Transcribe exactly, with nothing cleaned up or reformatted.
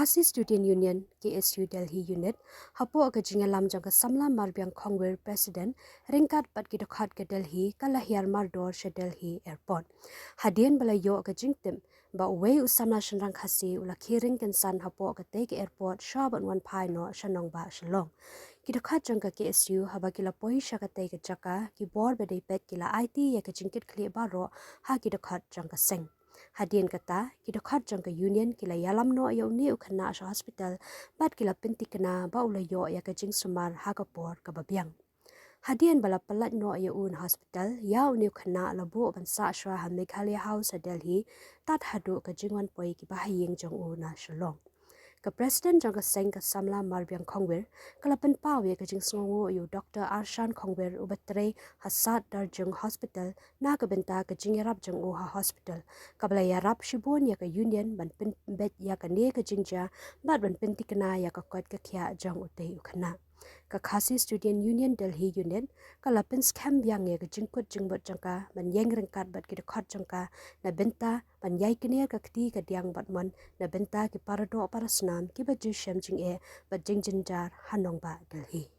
Khasi Student Union, K S U Delhi Unit, hapoh ka jingïalam jong ka Samla Marbiang Khongwir, President, ryngkat bad ki dkhot ka Delhi, ka la hiar mardor sha Delhi Airport. Hadien ba la ïoh ka jingtip ba uwei u samla shynrang Khasi u la khie ring kynsan hapoh katei ka airport shwa ban wan phai noh sha nongbah Shillong. Ki dkhot jong ka K S U haba ki la poi sha katei ka jaka, ki bor ba dei peit ki la aiti ïa ka jingkitkhlieh baroh ha ki dkhot jong ka seng. Hadien kata, ki dkhot jong ka Union ki la ïalam noh ïa une u khynnah sha hospital bad ki la pynthikna ba u la ïoh ïa ka jingsumar ha ka por kaba biang. Hadien ba la pyllait noh ïa u na hospital, ïa une u khynnah la buh ban sah shwa ha Meghalaya House ha Delhi, tad haduh ka jingwan poi kiba ha ïing jong u na Shillong. Ka President jong ka seng ka Samla Marbiang Khongwir, ka la pynpaw ïa ka jingsngewnguh ïa u Doctor Arshan Khongwir uba trei ha South Darjeeling Hospital na ka bynta ka jingïarap jong u ha hospital, kaba la ïarap shibun ïa ka Union ban pynbeit ïa kane ka jingjia bad ban pynthikna ïa ka koit ka khiah jong utei u khynnah. Ka Khasi Student Union Delhi Unit ka la pynskhem biang ïa ka jingkut jingmut jong ka ban ïeng ryngkat bad ki dkhot jong ka na bynta ban ïai kner ka kti ka diang bad mon na bynta ki paradoh parasnam kiba ju shem jingeh bad jingjynjar ha nongbah Delhi.